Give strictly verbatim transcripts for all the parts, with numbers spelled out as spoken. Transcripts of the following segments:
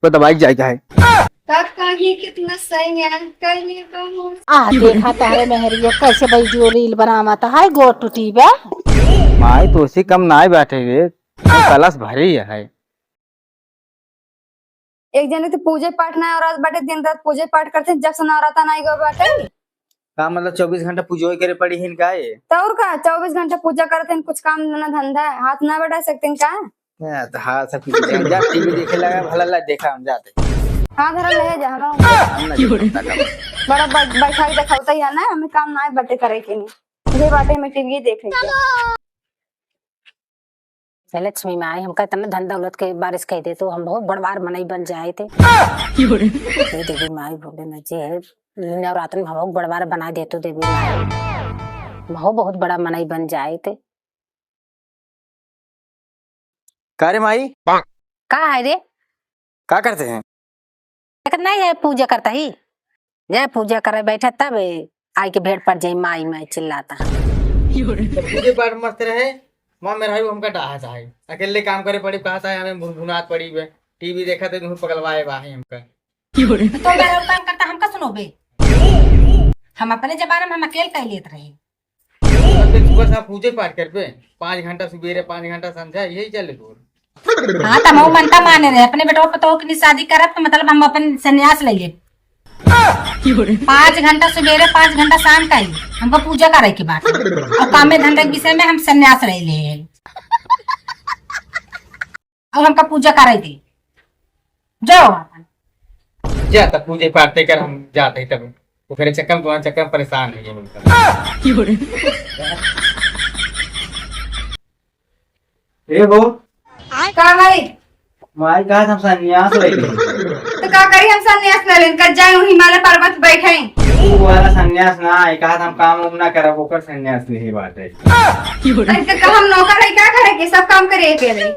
तो दवाई जाए का है। तब कहीं कितना सही है, कहीं तो हो। आ, देखा तारे मेहरिया कैसे वीडियो रील बनावत है, गोड़ टूटी बा। माई तो उसी कम नाई बैठे रे, तो कलश भरी है। एक जने तो पूजे पाठ ना औरत बाटे, दिन रात पूजे पाठ करते, जब से नवराता ना आइगो बाटे। का मतलब चउबीस घंटा पूजो करे पड़ी हिन का ये? तो और का, चउबीस घंटा पूजा करते हैं, कुछ काम ना धंधा, हाथ ना बढ़ा सकते हैं का? हाँ, तो हाँ, सब कुछ जा, जा, टीवी देखे लगा, भला ला देखा, हम जाते। हाँ, धरा ले जा, हम हम ना देखता का। बड़ा बै-, बैठा के देखावता ही है ना, हमें काम ना बाटे करे के नहीं। ये बाटे में टीवी देखे के। हे लक्ष्मी माई, हमका इतना धन दौलत के बारिश कइ दे, तो हम बहुत बड़वार मनई बन जाइत। हे देवी माई, भोलेनाथ जी, हे नवरात्र में हम बहुत बड़वार बनाइ दे तो देवी माई, हम बहुत बड़ा मनई बन जाइत। का रे माई? का है रे? का करते हैं? देखत नहीं है, पूजा करता ही। जय पूजा करे बैठा, तब आइके भेंट पड़ जाई, माई माई चिल्लाता। तो पूजे पाठ मस्त रहे, माँ मेहरारू हमका डाहत है, अकेले काम करे पड़ी, कहत है हमें भुनभुनात पड़ी बे, टीवी देखत है, तुम पगलवाए बा है हमका। तो मेहरारू काम करता, हमका सुनोबे? हम अपने जमाने में हम अकेले कइ लेत रहे। अब तो सुबह शाम पूजे पाठ करबे, पाँच घंटा सुबेरे, पाँच घंटा संझा, यही चले तोर। हाँ, त हमहू मनता माने रहे, अपने बेटवा पतोह की शादी करब तो मतलब हम अपन संन्यास ले लेब। पाँच घंटा सुबेरे, पाँच घंटा शाम का ही हमको पूजा करे के बाटे, और कामे धंधे के विषय में हम संन्यास ले ले। अब हमका पूजा करे दे, जाओ अपन। जा, तब पूजे पाठ ते कर, हम जाते ही तब। ओकरे चक्कर में, तुम्हारे चक्कर में परेशान हो गए मिलकर। ए हो। का है? माई कहा हम संन्यास ले लें। तो का करी, हम संन्यास ले लें, कब जाए वही हिमालय पर्वत बैठे। तू वाला संन्यास ना, आई कहा हम काम उम ना करब, ओकर संन्यास ले ही बात है। अरे तो का हम नौकर है, का करे के सब काम करे के रे?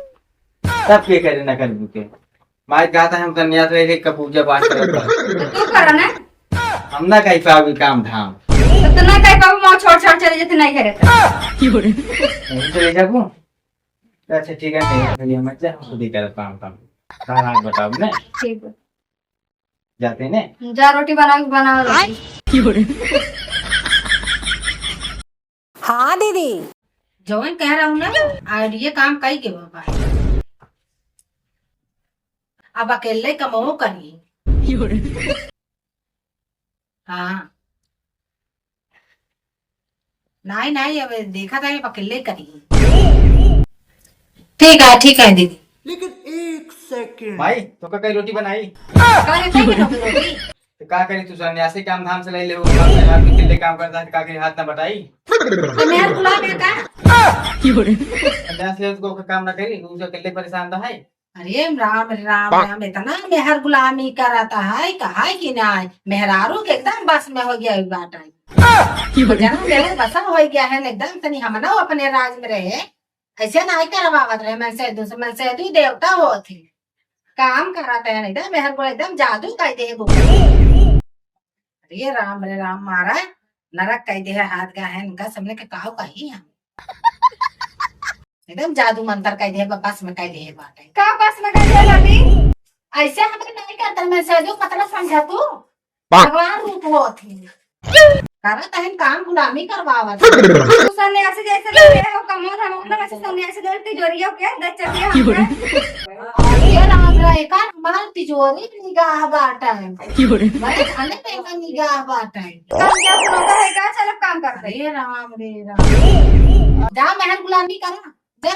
तब के करे ना करबू के? माई कहा था हम संन्यास ले ले, कब पूजा पाठ करब। तो तू करो ना। हम ना कही पाबी काम धाम। तो तू ना कही पाबू, मैं छोड़ छाड़ चले जाते नहीं करे तो। नहीं चले जाबू? अच्छा ठीक है, नहीं चलिए मत जा, हम खुद ही करब काम काम। कहाँ हाथ बताओ ना। ठीक है। जाते ने। जा रोटी बनाओ, बनाओ रोटी। हाँ दीदी। जवन कह रहू ना, आइडिया काम कई के बाबा। अब अकेले कमाओ करी। हाँ। नाई, नाई, अब देखा था, अब अकेले करी। ठीक है, ठीक है दीदी। लेकिन एक सेकंड। भाई, तो का कई रोटी बनाई? का रे, कई रोटी? तो का करी, तू सन्यासी काम धाम से ले ले, वो हमारे हाथ में अकेले काम करता है, तो का करी, हाथ ना बटाई? तो मैं बुला मैं का? सन्यासी है, उसको काम ना करी, तू जो अकेले परेशान तो है। अरे राम, राम, राम, इतना मेहर गुलामी करत है, कहा कि नाई, मेहरारू के एकदम बस में हो गया बात है। जहाँ मेहर बसा हो गया है ना, एकदम तनी हमना अपने राज में रहे, ऐसे नाई करवावत रहे, मनसेधू से, मनसेधू देवता होत है, काम करत है, एकदम मेहर गुलाम, एकदम जादू कर दे है। अरे राम रे राम, मारा नरक कह दे है, हाथ गा है इनका, सबने के काव कही हम। एकदम जादू मंत्र कह दे है, बस में कह दे है बाटे। का बस में कह दे है भाभी? ऐसे हमरे नहीं करते, मनसेधू मतलब समझा तू? भगवान रूप होत ही। करत हन काम गुलामी करवावत। तू सन्यासी जैसे लग रहे हो, कमर हम अपना वैसे सन्यासी जैसे तिजोरियों के दस चकिया हम के। ये राम रे, का हमार तिजोरी निगाह बाटे। बड़े खाने पे का निगाह बाटे। काम क्या नौकर है क्या? चल अब काम करते हैं। अरे राम रे राम। जा महल गुलामी करा। जा।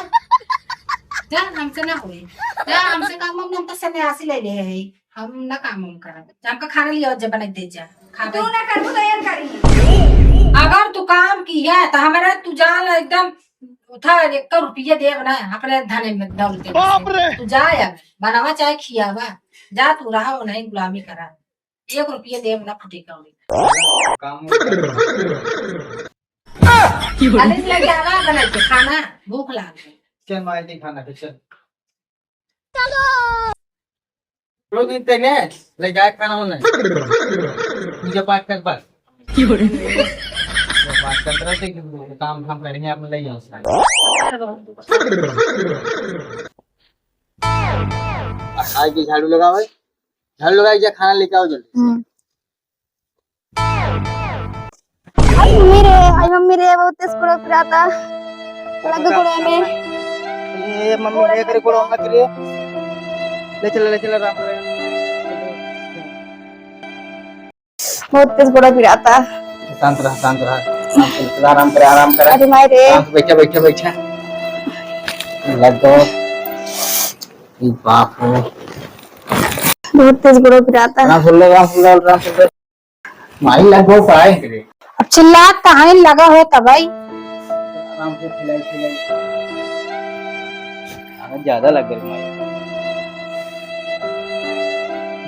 जा, हमसे ना होई। जा, हमसे काम हम, हम तो सन्यासी ले ले है। हम ना काम हम करब। जा, हमका खाना लियो, जब बना के दे जा। खा तू ले। ना करबू तो यार करी। अगर तू काम किया तो हमारा तू जान एकदम उठा, एक रुपया देब ना, अपने धने में दौड़ दे। बाप रे। तू जा यार, बनावा चाहे खियावा। जा तू रहा, नहीं गुलामी करा। एक रुपया देब ना फुटी कौड़ी। काम खाली से लेके आवा बना के खाना, भूख लाग गई। चल माई के खाना के चल। चलो। लोग इतने ले जाए खाना होने। पूजा पाठ कर बस। पूजा पाठ कर रहे थे कि काम हम करेंगे, आप ले जाओ। आज की झाड़ू लगाओ भाई। झाड़ू लगा के जा, खाना लेके आओ जल्दी। हम्म। आई मम्मी रे, आई मम्मी रे, बहुत तेज गोड़वा पिराता। लग गोड़वा में। ए मम्मी, ले करे गोड़वा मत रे। ले चला, ले चला, आराम करे। बहुत तेज गोड़वा पिराता। शांत रहा, शांत रहा, शांत रहा, आराम करे, आराम करे। अरे माई रे। आराम से बैठा, बैठा, बैठा। लग गो। ई बाप रे। बहुत तेज गोड़वा पिराता। आराम से ले, आराम से ले, आराम से ले। माई लग गो पाए रे। अब चिल्लात काहे लगा हो तबई? आराम से खिलाई, खिलाई। खाना ज्यादा लग गई माई।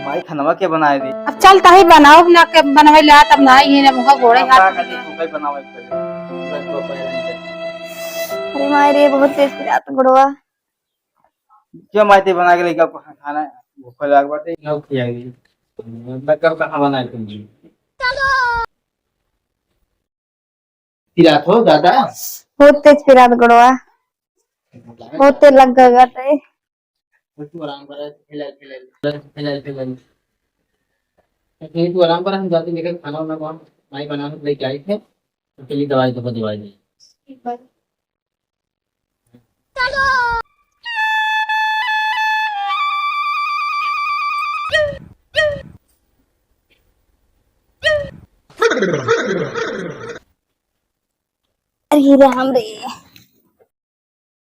माई, खानवा के बनाए दी? अब चल, तही बनाओ ना, के बनवे ला, तब ना ही ना मुँह गोड़े हम हाथ का में। खातिर तू कहीं बनावे के पड़े। अरे माई रे, बहुत तेज पिरात गोड़वा। जो माई ते बना के लेके आपको खाना है, भूख लाग बाटे। ना खियाई। मैं कब कहाँ बनाए तुम जी? पिरात हो दादा? बहुत तेज पिरात गोड़वा। बहुत तेज लग गया बाटे। तू आराम कर, फिलहाल, फिलहाल, फिलहाल, फिलहाल। नहीं, तू आराम कर, हम जाते लेकर खाना वाना कौन माई बना के लेके आई थे, तो चलिए दवाई तो दवाई दे। ठीक है। अरे राम रे,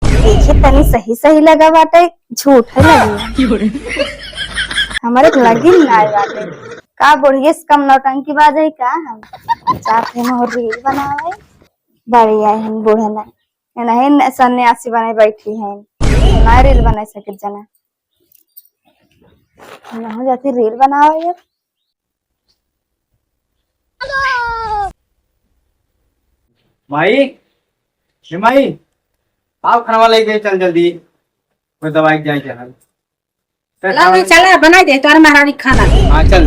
देखे तनी सही सही लगा बाटे, झूठ है लगी। हमरे तो लगी ना बाटे। का बुढ़िए से कम नौटंकी बाज है का हम? चाहते हैं और रील बनावे। बढ़िया है बूढ़े ना। ये नहीं न-, सन्यासी बने बैठी हैं। ना रील बना सके जना। ना हो जाती रील बनावे ये। माई, ए माई, आओ खाना लेके चल जल्दी, कोई दवाई के जाए के है। चल ला, खाना चला, बनाई दे तोहरे महारानी के खाना। हाँ, चल।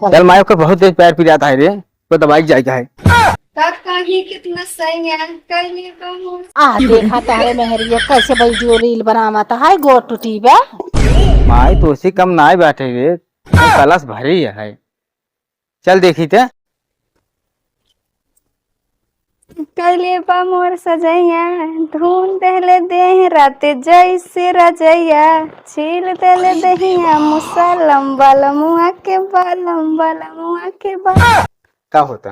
चल माई, ओके बहुत तेज पैर पिरात है रे, कोई दवाई के जाए के है। का कहीं कितना सही है, कहीं कम। आ देखा तारे मेहरिया कैसे वीडियो रील बनावत है, गोड़ टूटी बा। माई, तोसे कम नाई बाटे रे, तू कलश भरी है। चल देखी ते। कैले बा मोर सजैया, धुन देले देह राते जैसे रजैया, छील देले दहिया मुसलम बलमुआ के बलम, बलमुआ के बलम। का होता?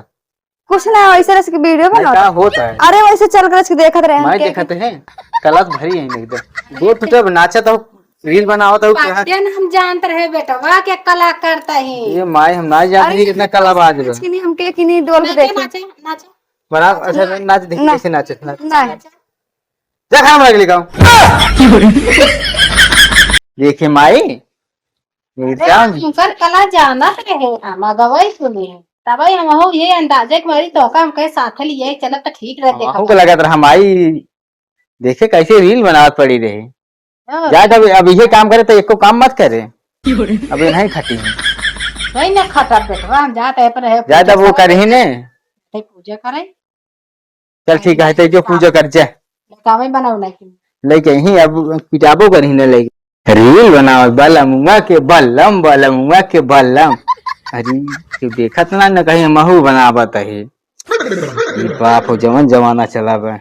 कुछ ना, वैसे रच के वीडियो नहीं, बनाओ। का होता है? अरे वैसे चल के रच के देखत रहे हम माई के। देखत है, कलश भरी है एकदम। गोड़ टूटे, नाचत हो, रील बनावत हो, कहाँ? बातें हम जानत रहे बेटवा के कला करता ही। ये माई, हम ना जानत अरे, रहे कितना कलाबाज बा। नाच के नहीं, हमके कि नहीं डोल के नाचे, देखे। नाचे, नाचे। बना, अच्छा, नाच देखी ना। कैसे नाचे, नाच। ना। जा खाना बना के लेके आओ। देखे माई, अरे, मिर्चा। हम उनकर कला जानत रहे, हम गवई सुने। तबई हमहू ये अंदाजे के मारी तोहका हमके साथे लिए चलत त ठीक रहते हमहू खबर। को लगत रहा, माई देखे कैसे रील बनावत पड़ी रही। हाँ। जा तब अब ये काम करे तो एको काम मत करे। अब ये नहीं खटी है। वही ना खटा बेटवा, हम जात है पर है जा पूजा तब वो करे। करही ने। ते पूजा करे। चल ठीक है, ते जो पूजा कर जा। कामे बनाओ ना कि। लेके ही अब पिटाबो करही ने लेके। रील बनावे बलमुआ के बल्लम, बलमुआ के बल्लम। अरे, तू देखत ना, न कहीं महू बनावत है। ये बाप हो, जवन जमाना चला बा।